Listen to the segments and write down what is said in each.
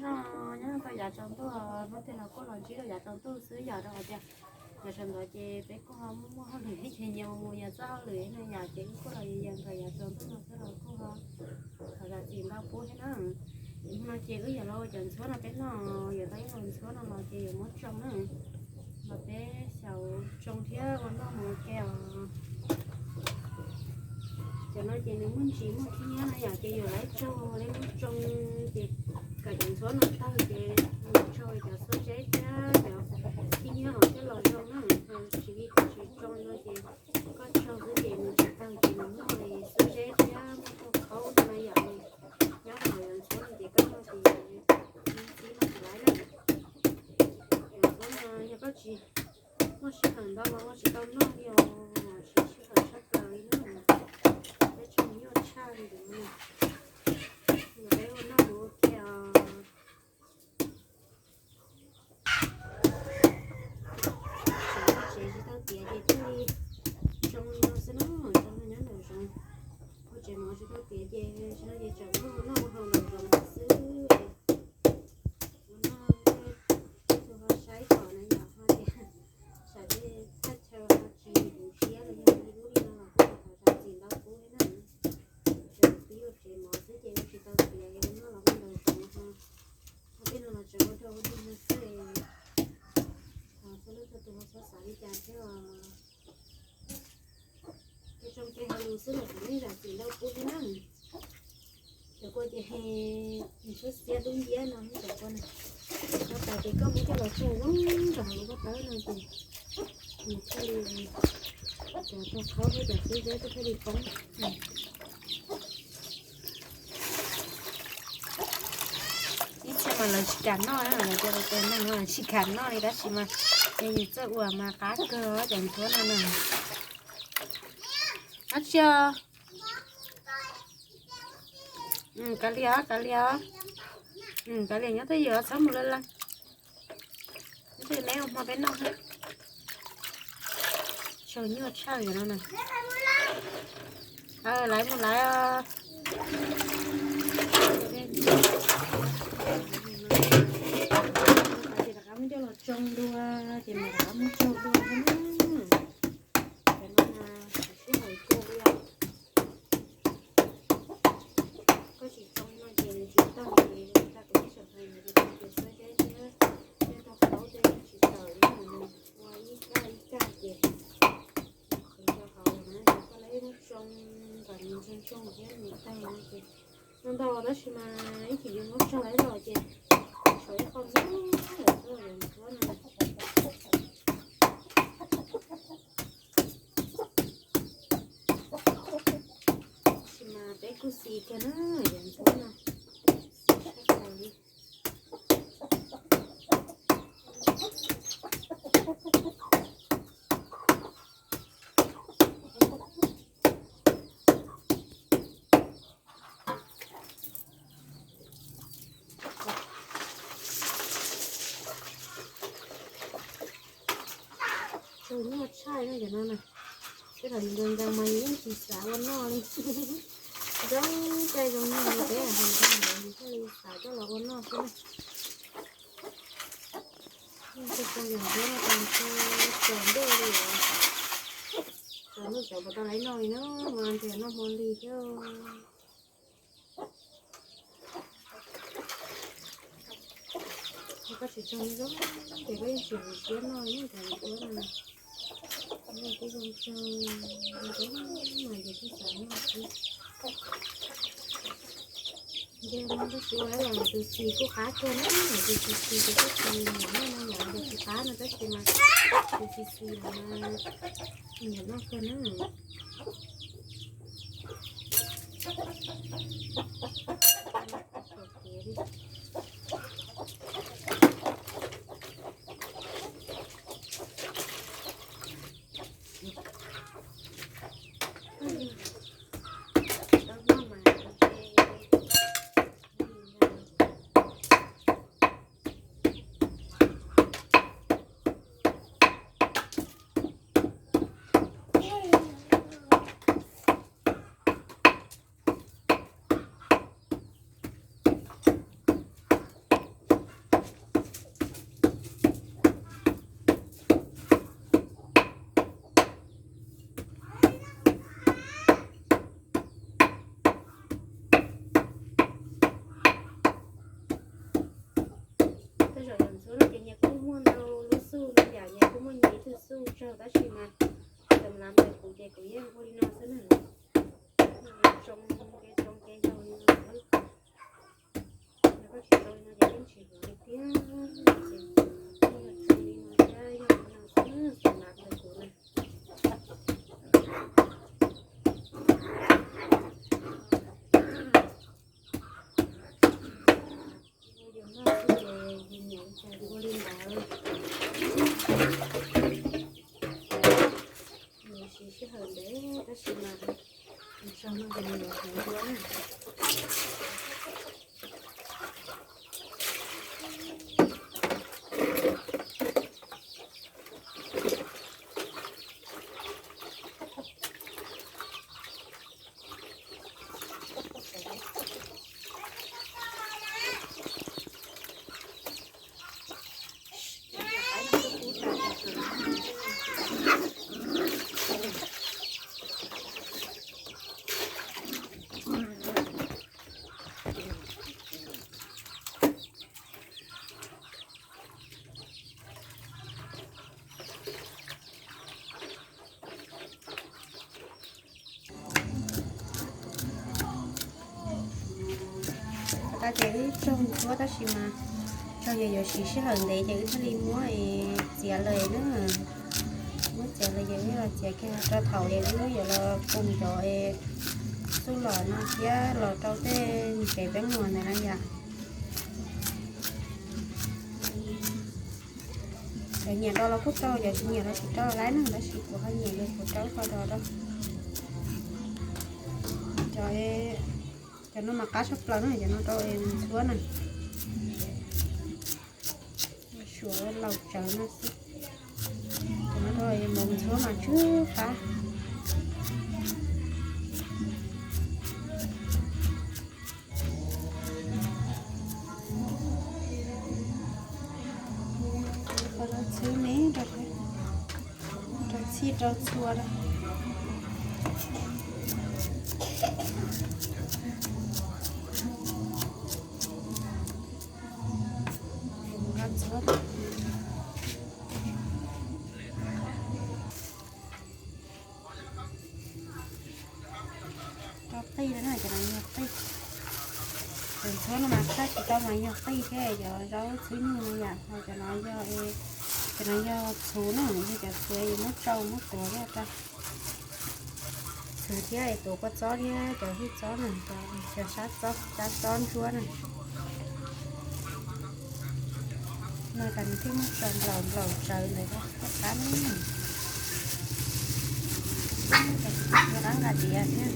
Nyob tau yav tsaus ntuj, hnub twg los kuj los ntsib rau yav tsaus ntuj xwb yom, rau qhov tias yav tsaus ntawd ces peb kuj ho muaj hauj lwm thiab ces nyias mus nyias txoj hauj lwm no yom, ces wb kuj los yos nkaus yav tsaus ntuj no xwb los kuj ho thov zam txim ntau pub thiab na. Ces hnub no ces wb yuav los ua cov ntxhuab no peb noj, yuav tau ib hau ntxhuab no los ces yuav muab tsoo na, los peb xyaum tsoo thiab ua noj mus ua ke os. Cov no ces nws muaj ntsis muaj khib nyiab na yom, ces yuav lawv tsaug lawv muab tsoo, ces kom cov ntxhuab no tawg ces nws tsaug cov xuab zeb thiab cov khib nyiab hauv coj los zoo na. Tsis li koj tsis tsoo no ces koj tsaug xwb ces nws tsis tawg ces nws muaj xuab zeb thiab muaj tau khaub no yom. Nyob hauv cov ntxhuab no ces koj noj ces ntxim no tsis laiv na. Cov ntxhuab no yog koj tsis muaj sij hawm ntau los muaj tsis tau noj li os, siv sij hawm tshaj plaws li na. Peb tsoo nyuaj tshaj li ntawd na. Yog peb ua noj mus ua ke os. Tsev tsis tau tiav ces thiaj li tsoo li no xwb na, tsoo nyob nraum zoov. Ua tsev mov tsis tau tiav ces tsis no ces tseem ua noj ua haus nraum zoov xwb. Ua noj tej tug ho saib kom na yom, ho tias tsam tej thaj chaw ho tsis huv siab los yog li lub li no los kuj thov zam txim ntau pub thiab na. Tseem pib ua tsev mov xwb ces ua tsis tau tiav, ua noj los ua nraum zoov ho, ho tej no los tseem ua rau ua dig no xwb. Txhua leej txhua tus ho txhob xav li cas thiab os. Ces tsoo ces hauj lwm xwb los kuv yeej zam txim ntau pub thiab na. Cov kua ces nws txhob xiab dub nciab no, cov kua na, no tas ces koj muab coj los tsoo zoo rau hauv lub pob tawb no ces nws thiaj li, cov tag khaub thiab cov xib zeb thiaj li poob. Ib txhia mas lawv tsis kam noj, lawv tias lawv tes neeg mas tsis kam noj li, tab sis mas yus txawj ua mas qab kawg cov ntxhuab no na. Dab tsi os? Kav liam, kav liam, kav liam nyob twj ywm txhob mus lawm lawm. Neb ua hmo peb noj thiab. Tsoo nyuaj tshaj li no na. Laiv mus laiv os. Ces rov qab muab coj los tsoo dua, ces mam rov qab muab tsoo dua thiab na. Cov no mas sib haum kawg li os. Koj tsis tsoo no ces nws tsis tawg li, tag kuv ib sawv hais no ces tag kuv xuab zeb thiab tej tag khaub tej yeej tsis tawm li, nws ua ib kab ib kab ces nws qhwv rau hauv na, ces koj lawv muab tsoo kom nws ntsoog ntsoog thiab nws tawg no ces no ntau tab sis mas ib chim yus muab tsoo lawm los ces tshuav ib qho nub lawm tuaj lawm ntxhuab no. Tab sis mas peb kuj xis kiag na, yog ntxhuab no xis tshaj plaws li. Tsoo nyuaj tshaj no cov no na. Tej thaum nws nkees nkees mas yus yeej tsis xav ua noj li. Zoo caij zoo nyoog li peb hais ntawd yus thiaj li xav coj los ua noj xwb na. Tsoo yam ntxhuab no tas ntshe tsaus ntuj li os. Tsaus ntuj tseem puas tau laiv noj li na, mas ntshe noj hmo lig thiab. Koj tsis tsoo zoo ces koj yeej tsis huv siab noj li cov ntxhuab no. Noj twb zoo tsoo, zoo mas ces kuj xav noj xwb. Ntshe no tab sis ua los tus xis kuj qab kawg na, tus xis xis ces kuj xis noj no yom, tus tsis qab no tab sis mas tus xis xis no mas nyiam noj kawg na. Muaj ntau lub xuj no yam, nyias kuj muaj nyias ib tug xuj tsawg tab sis mas cov lav ntawm kuv ces kuv yeej ua li no xwb na. Tsoo kev tsoo kev yog li no xwb. Yog koj tsis tsoo li no ces yeej tsis huv li thiab. Ces yog tsoo li no thiab yog li no xwb, cov lav ntawm kuv na. Ua yus noj xwb ces yus nyiam cas ua li ntawd. Nws siv sij hawm ntev tab sis mas nws tsaug no ces nws yuav huv dua na. Tau ces wb tsaug ntsuab tab sis mas tsaug ces yuav siv sij hawm ntev ces wb thiaj li muab txiav lawm na. Muab txiav lawm ces wb los txiav kiag rau thaum es wb yuav los pum cov xuj lom no thiab los rau tej tsev peb muag ntawd na yom. Cov nyiam rau los kuj rau, cov tsis nyiam los tsis rau lawm na, tab sis kuv ho nyiam ces kuv rau qhov rau rau. Cov, cov no mas qab tshaj plaws na, cov no rau es ntxhuab na. Suav laus tsawv no xwb. Cov no rau es mus ntxhuab mas tsw qab. Rau txhwb ne, rau txhij rau txhua rau. Rau qij na, cov no yog qij. Cov ntxhuab no mas txhaj tsis tau mas yog qij thiab cov zaub txhwb nyuj no yom, ho cov no yog, cov no yog txhuv na, yog cov txhuv yuav muab tsau muab tuav thiab rau. Txhuv thiab es tuav kua txob thiab cov hwj txob na, cov sab txob, sab txob ntsuab na. No tas nws thiaj muab tso nplaum nplaum tsawv ntawd rau qab na. Nws qab nqa diav thiab.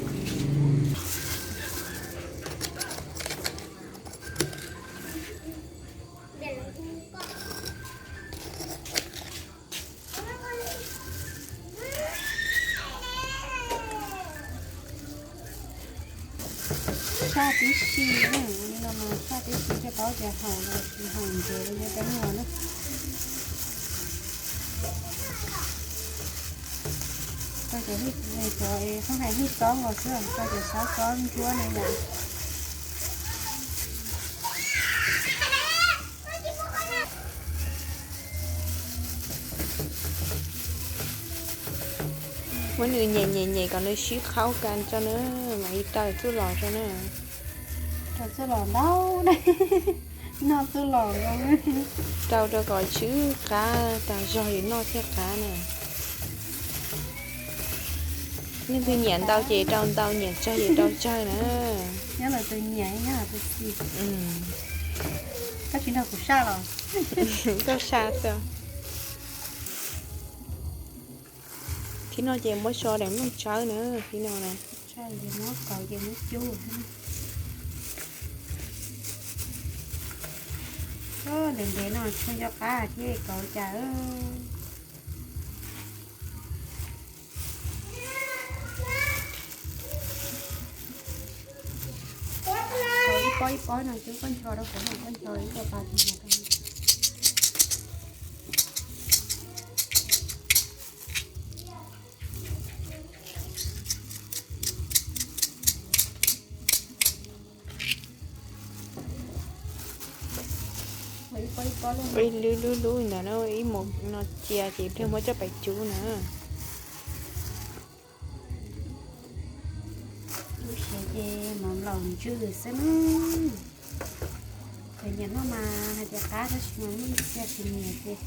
Saj tib si, ua li no mas saj tib si thiaj paub tias haum los tsis haum ntses li peb muag na. Rau cov hwj, cov hwj txob nkaus xwb, rau cov sab txob ntsuab na yom. Muab nws nyem nyem nyem kom nws sib qhaub ka tso na, mam li rau txuj lom tso na. Rau txuj lom ntau na, noj txuj lom zoo. Rau rau kom tsw qab tas zog es noj thiaj qab na. Leej twg nyiam ntau ces rau ntau, nyiam tsawg ces rau tsawg na. Nyob lawv tus nyiam, nyob lawv tus xis. Koj tsis nrog kuv saj los? Koj saj xwb. Thib no ces muab so daim nplooj tsawb na, thib no na. Muab kauv ces muab cub. Ntev ntev no tshuav nco qab thiab kauv cas. Ib pob ib pob no cub koj ncho rau hauv no, koj ncho ib co pas tus no rau. Ua Ib lub lub lub ntawd na, ib mus no cia ces ib pliag muab coj pais cub na. Lub siav ces mov nplaum ntswg xwb na. Cov nyiam noj mas hais tias qab, tab sis mas muaj ib txhia tsis nyiam ces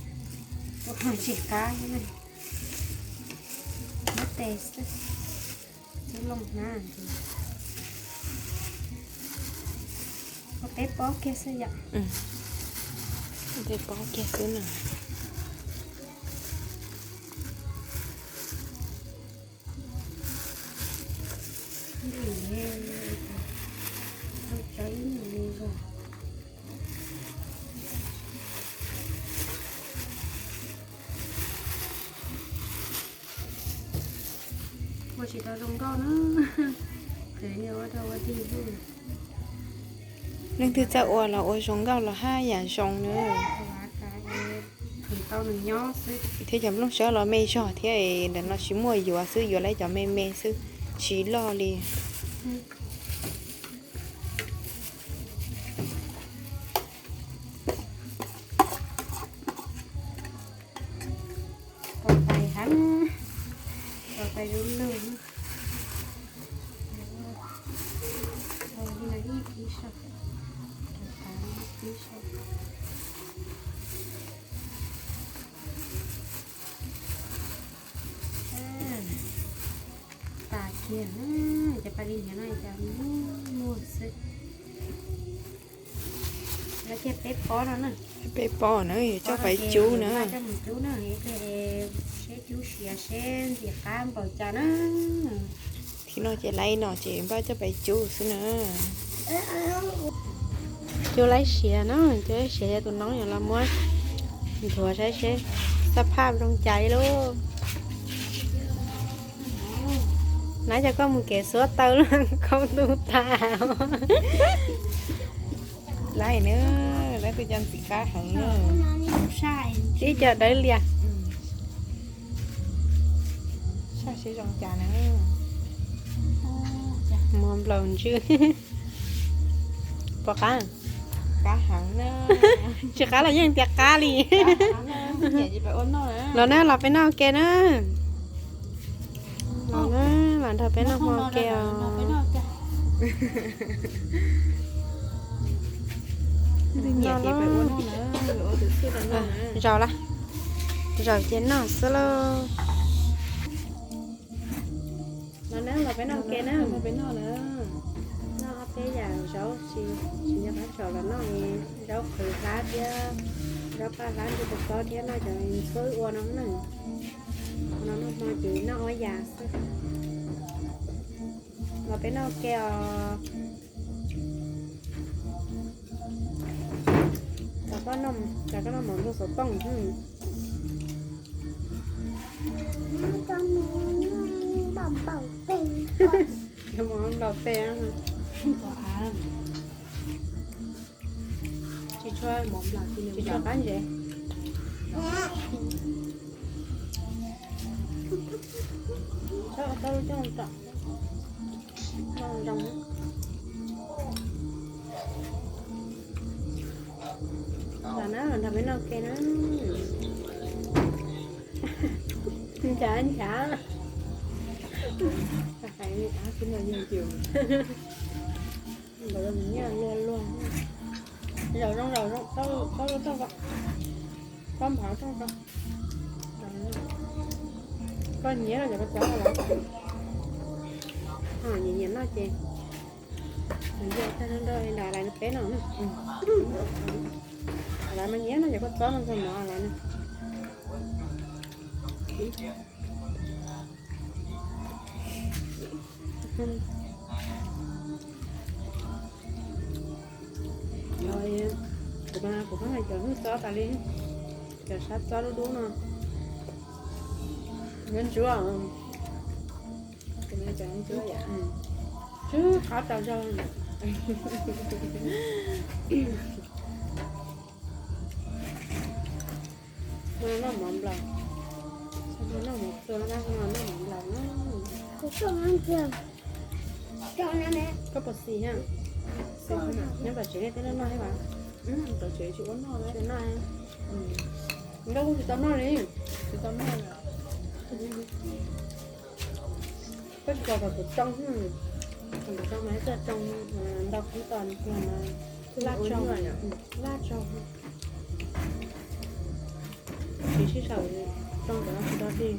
ua tsis qab xwb na. Muab tes xwb, cub loo hnab. Ua peb pob kiag xwb yom. Peb pob kiag xwb na. Ua tsis tau zoo nkauj na. Leej twg txawj ua los ua zoo nkauj los haj yam zoo na. Thiab cov nplooj sawb los me zog thiab, ntawm no tsis muaj yuav xwb, yuav lawv cov me me xwb, tsis loj li. Pos tais heev, pos tais du lug. Ib kib sau, ib kib sau. Tas kiag, cov paj li nyob no cov muag xwb. Lawv kiag peb pob no na. Peb pob na, coj pais cub na. Coj mus cub na, seb cub siav seb ntxim qab npaum cas na. Thaum no ces lawv no ces npaj coj pais cub xwb na. Cub laib siav na, cub laib siav yog tus noob yuav los muab nthuav saib seb xab phaj zoo cas li lauj. Nab cov koj mus kev xuab taw lub khau ntuj tas. Lawv na, lawv tus cov ntxim qab heev na. Tib co dawb lias. Saib seb zoo cas na. Mov nplaum ntswg. Puas qab? Qab heev na. Tsis qab los yeej tias qab li. Los na, los peb noj ke na. Los na, los nrog peb noj hmo ke os. Zaum lawm, zaum ces noj xwb lauj. Los na, los peb noj ke na. Noj ob peb yam zaub tsis, tsis nco qab tsaus los noj zaub qhwv hlab thiab zaub paj hlab ntshe tau txob thiab noj cov ntxuav ua no na. No noj hmo ces noj ob yam xwb. Los peb noj ke os. Cov koj noj mov nplua xov tooj. Cov mov nplaum tes. Tsis tshua mov nplaum, tsis tshua qab ntsev. Tau coj tom. Los na, los nrog peb noj ke na. Nchav nchav. Hais li av xwb los yeej cws. Nyiaj luag luag. Zaum zoo zaum zoo, tau tau tau. Koj nphav tau tau. Koj nyiam no ces koj txob lawm. Nyiam nyiam noj ces nws yog tag nrho nrog li ntawd lawv peb no na. Lawv mas nyiam no ces koj txob no txog mov lawm na. Kuv, kuv pheej hais cov hnub txob tas li, cov sab txob dub dub no. Ntsuab ntsuab, ntsuab qab tau zog. Noj mov nplaum, noj mov txua, noj mov nplaum na. Koj puas xis na? Nyob pam tsev nej tej noj noj thiab mas. Tsis ua noj, noj kuj tsis tau noj li, tsis tau noj. Koj tsis tau kom kuv tsoo, kuv tsoo mas txawj tsoo ntau kub to tiag, laj tsau, laj tsau. Tsis sib sau, tsoo cov no tsis tau dig,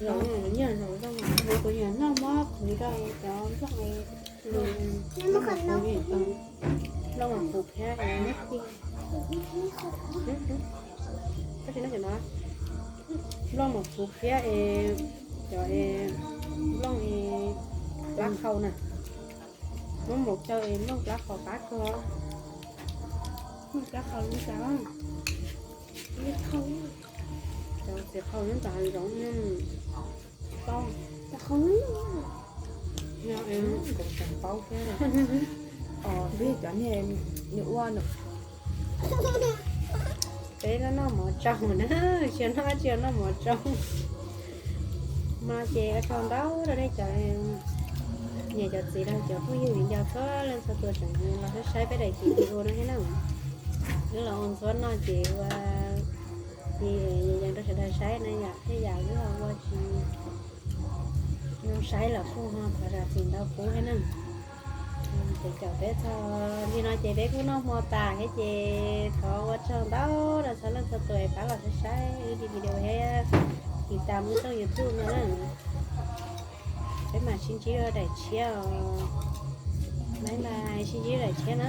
los nyiaj zaum zoo, kuv nyiam noj mov qhwv rau cov nplooj, nplooj mas qhuav thiab, nplooj mas qhuav thiab es cov nplooj plab qhau na, muab mus caw es nplooj plab qhau qab kawg, nplooj plab qhau li cas, cov txiv qhau nyob ntawd hav zoov, paub, kuv tseem paub thiab, cov niag nws ua nws Peb noj noj mov tsau na, tsis noj tsis noj mov tsau. No ces ua tsaug ntau rau nej cov niam cov txiv los cov phooj ywg viv ncaus txhua leej txhua tus tseem los saib peb daim video no thiab na. Wb los ua ntxuav no ces ua yees rau sawv daws saib na yom, tej yam wb ho ua tsis zoo saib los kuj ho thov zam txim ntau pub thiab na. Ces caum peb txog li no ces peb kuj noj hmo tas thiab ces thov ua tsaug ntau rau txhua leej txhua tus pab los saib wb video thiab tiv tam wb tshooj YouTube no na. Peb mam sib ntsib daim tshiab os. Bye bye, sib ntsib daim tshiab na.